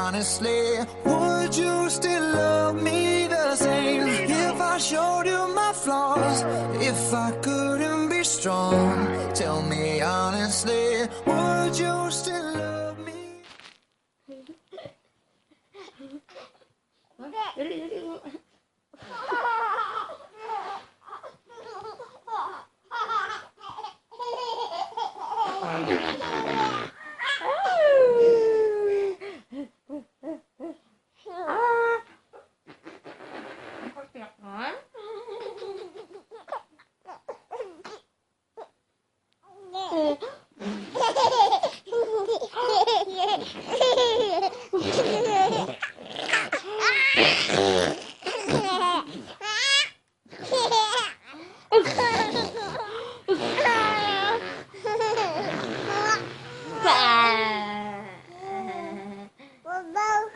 Honestly, would you still love me the same if I showed you my flaws? If I couldn't be strong, tell me honestly, would you still love me? Dali, dali.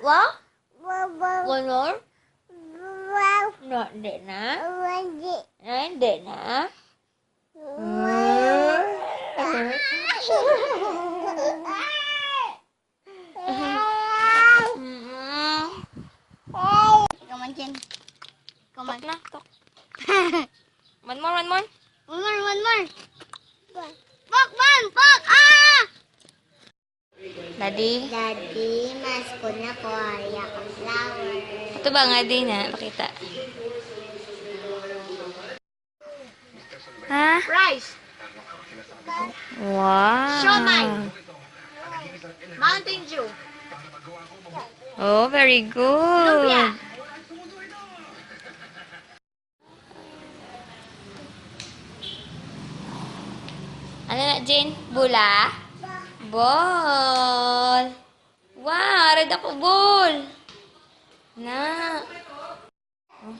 What? One more? No, hindi na. Ay, hindi na. Come on, Jen. Come on. Tok na, tok. One more, one more. One more, one more. Pak, one, pak! Ah! Daddy. Daddy, masko na ko. Ay, akong flower. Ito ba nga din ha? Pakita. Ha? Rice. Wow. Siomai. Mountain Dew. Oh, very good. Lumpia. Ano na, Jane? Bula? Ball. Wow, red ako ball. Na. Oh.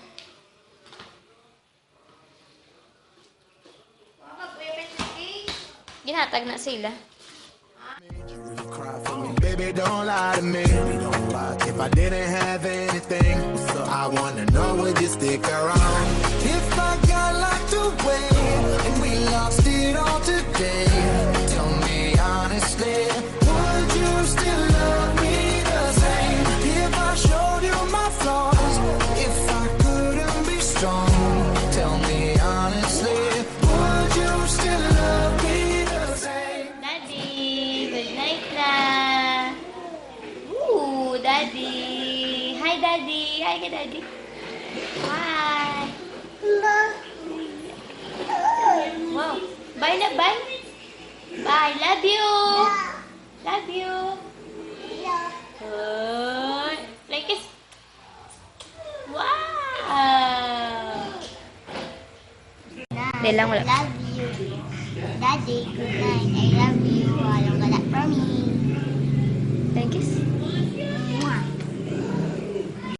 Ginhatag na sila. Cry for me, baby, don't lie to me. Don't lie. If I didn't have anything, I wanna know, would you stick around? If I got locked away and we lost it all today, tell me honestly, would you still love me the same? If I showed you my flaws, if I couldn't be strong, tell me honestly, would you still love me the same? Daddy, good night na. Ooh, Daddy. Hi, Daddy. Hi, ka, Daddy. Hi. Wow. Bye na, bye. Bye. Love you. Love you. Oh, like kiss. Wow. Hindi lang, wala. Love you. Daddy, good night. I love you. Walang wala from